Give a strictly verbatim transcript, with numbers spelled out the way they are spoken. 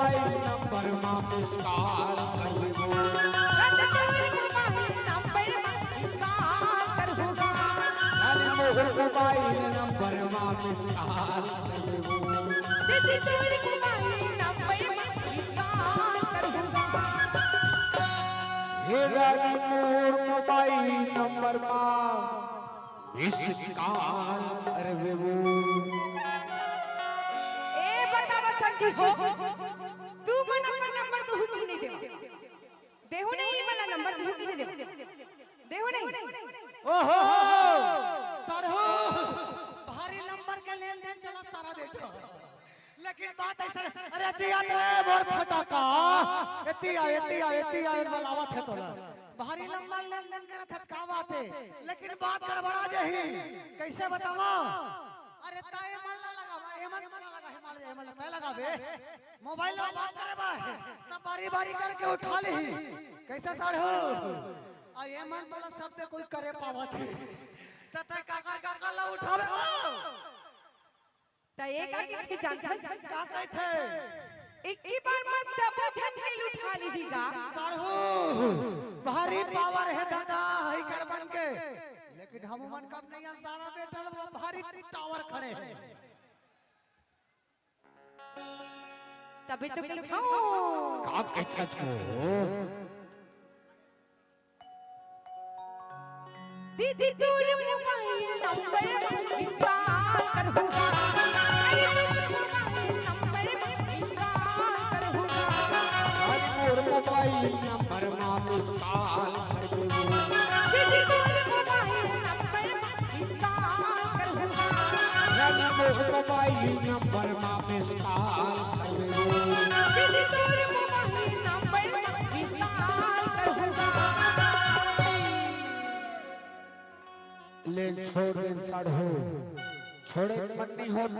Mobile number मा मिस call कर देबो। रानी मोर मोबाइल नंबर मा मिस कॉल कर देबो। हे रानी मोर मोबाइल नंबर मा मिस कॉल कर देबो। ए बतावा संगी हो, तुमन अपन नंबर देहू कि नहीं देवा? देहू नहीं, मला नंबर देहू कि नहीं देवा? देहू नहीं? ओहो हो हो, साढ़ू, भारी नंबर के लेन देन चला सारा बेटा। लेकिन बात ऐसा, अरे दिया रे मोर फटाका, एतिया एतिया एतिया बलावत हे तोला। भारी नंबर लेन देन करत हच का बात हे, लेकिन बात गड़बड़ा जाही। कैसे बतावा? अरे ताए मन ला लगा, ए मन ला लगा, हे मन ला, ए मन ला, मैं लगाबे। मोबाइल में बात करे बा, तब बारी बारी करके उठा ली। कैसे साढ़ू? आ ए मन तोला सबसे कोई करे पावत हे। त तै काकर काकर ला उठावे हो? त ए का कहिथे जानथस? का कहिथे? इक्की बार म सबो झन के उठा लीही गा। साढ़ू, भारी पावर हे दादा, हई कर मन के। लेकिन हम मन कम नहीं है, सारा बेटा लोग भारी टावर खड़े हैं। तभी तो कहिथंव। का कहिथस वो? दीदी तोर मोबाइल नंबर मिस कॉल करहूँ। अरे तोर मोबाइल नंबर मिस कॉल करहूँ। अरे मोर मोबाइल नंबर मा मिस कॉल कर देबो। दीदी तोर मोबाइल नंबर मिस कॉल करहूँ। अरे मोर मोबाइल नंबर मा मिस कॉल कर देबो। दीदी तोर मोबाइल नंबर मिस कॉल करहूँ। ले छोड़ देन साढ़ू, छोड़े के मन नहीं होत।